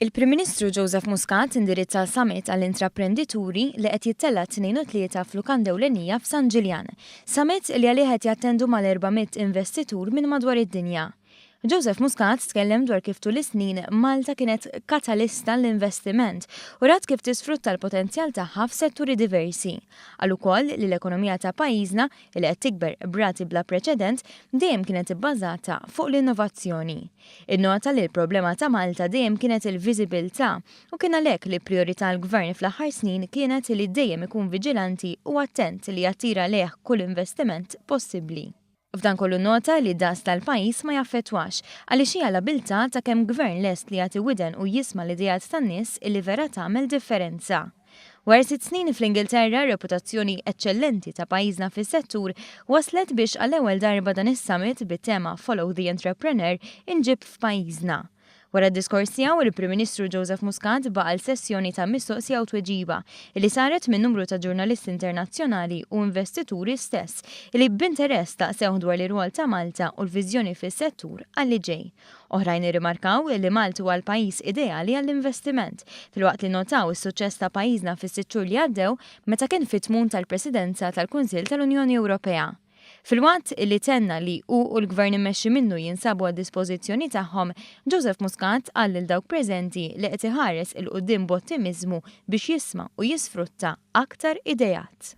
Il-Prim Ministru Joseph Muscat indirizza summit għall-intraprendituri li qed jittella' t-Tnejn u t-Tlieta f'lukanda ewlenija f'San Ġiljan. Summit li għalih qed jattendu mal-400 investitur minn madwar id-dinja. Joseph Muscat tkellem dwar kif tul is-snin Malta kienet katalista għall-investiment u rat kif tisfrutta l-potenzjal tagħha f'setturi diversi. Qal ukoll li l-ekonomija ta' pajjiżna, li qed tikber b'rati bla preċedent, dejjem kienet ibbażata fuq l-innovazzjoni. Innota li l-problema ta' Malta dejjem kienet il-viżibilità u kien għalhekk li prijorità għall-Gvern fl-aħħar snin kienet li dejjem ikun viġilanti u attent li jattira lejh kull investiment possibbli. F'dan kollu nnota li d-daqs tal-pajjiż ma jaffettwax għaliex hija l-abiltà ta' kemm Gvern lest li jagħti widen u jisma' l-ideat tan-nies illi vera tagħmel differenza. Wara sitt snin fl-Ingilterra, r-reputazzjoni eċċellenti ta' pajjiżna fis-settur wasslet biex għall-ewwel darba dan is-summit bit-tema Follow the Entrepreneur inġieb f'pajjiżna. Wara d-diskors tiegħu, il-Prim Ministru Joseph Muscat baqa' għal sessjoni ta' mistoqsija u tweġiba li saret minn numru ta' ġurnalisti internazzjonali u investituri stess li b'interess staqsewh dwar l-irwol ta' Malta u l-viżjoni fis-settur għal li ġej. Oħrajn irrimarkaw li Malta huwa l-pajjiż ideali għall-investiment, filwaqt li nnotaw is-suċċess ta' pajjiżna fis-sitt xhur li għaddew meta kien fit-tmun tal-Presidenza tal-Kunsill tal-Unjoni Ewropea. Filwaqt li tenna li hu u l-Gvern immexxi minnu jinsabu għad-dispożizzjoni tagħhom, Joseph Muscat qal lil dawk preżenti li qed iħares 'il quddiem b'ottimiżmu biex jisma' u jisfrutta aktar ideat.